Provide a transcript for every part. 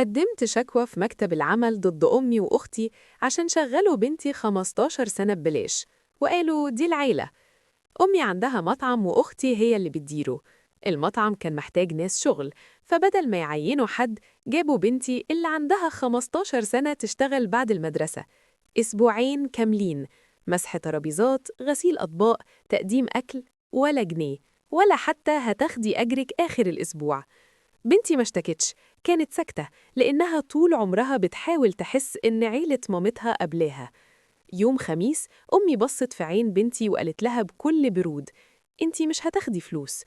قدمت شكوى في مكتب العمل ضد أمي وأختي عشان شغلوا بنتي 15 سنة ببلاش، وقالوا دي العيلة. أمي عندها مطعم وأختي هي اللي بتديره. المطعم كان محتاج ناس شغل، فبدل ما يعينوا حد جابوا بنتي اللي عندها 15 سنة تشتغل بعد المدرسة أسبوعين كاملين، مسح ترابيزات، غسيل أطباق، تقديم أكل، ولا جنيه، ولا حتى هتاخدي أجرك آخر الأسبوع. بنتي ما اشتكتش، كانت ساكتة لأنها طول عمرها بتحاول تحس إن عيلة مامتها قبلها. يوم خميس أمي بصت في عين بنتي وقالت لها بكل برود: "انتي مش هتاخدي فلوس."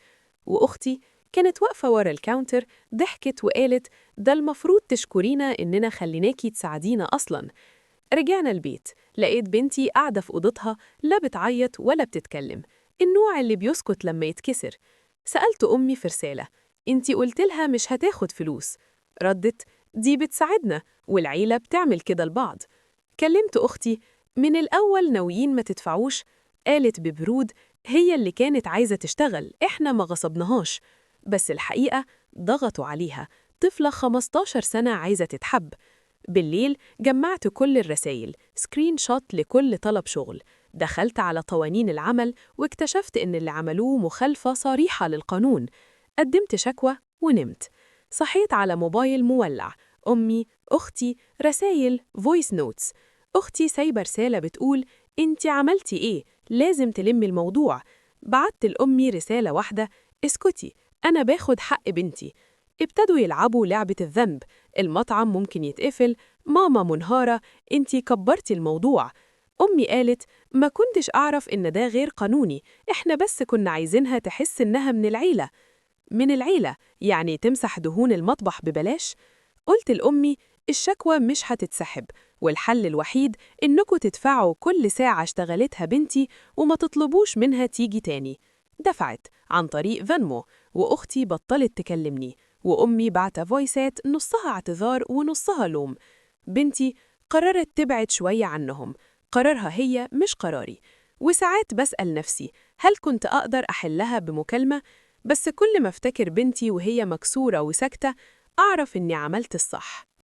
وأختي كانت واقفة ورا ال counter، ضحكت وقالت: "ده المفروض تشكرينا إننا خليناكي تساعدينا أصلاً." رجعنا البيت، لقيت بنتي قاعدة في أوضتها، لا بتعيط ولا بتتكلم، النوع اللي بيسكت لما يتكسر. سألت أمي في رسالة: "انتي قلت لها مش هتاخد فلوس." ردت: "دي بتساعدنا، والعيلة بتعمل كده لبعض." كلمت أختي: "من الأول ناويين ما تدفعوش؟" قالت ببرود: "هي اللي كانت عايزة تشتغل، إحنا ما غصبناهاش." بس الحقيقة ضغطوا عليها، طفلة 15 سنة عايزة تتحب. بالليل جمعت كل الرسايل، screenshot لكل طلب شغل. دخلت على قوانين العمل واكتشفت إن اللي عملوه مخالفة صريحة للقانون. قدمت شكوى ونمت. صحيت على موبايل مولع: أمي، أختي، رسايل voice notes. أختي سايبة رسالة بتقول: "انتي عملتي إيه؟ لازم تلمي الموضوع." بعت لأمي رسالة واحدة: "اسكتي، أنا باخد حق بنتي." ابتدوا يلعبوا لعبة الذنب: المطعم ممكن يتقفل، ماما منهارة، انتي كبرتي الموضوع. أمي قالت: "ما كنتش أعرف إن ده غير قانوني، إحنا بس كنا عايزينها تحس إنها من العيلة." من العيلة يعني تمسح دهون المطبخ ببلاش؟ قلت لأمي: "الشكوى مش هتتسحب، والحل الوحيد إنكوا تدفعوا كل ساعة اشتغلتها بنتي وما تطلبوش منها تيجي تاني." دفعت عن طريق Venmo، وأختي بطلت تكلمني، وأمي بعت فويسات نصها اعتذار ونصها لوم. بنتي قررت تبعد شوية عنهم، قرارها هي مش قراري. وساعات بسأل نفسي: هل كنت أقدر أحلها بمكالمة؟ بس كل ما افتكر بنتي وهي مكسورة وساكتة، أعرف إني عملت الصح.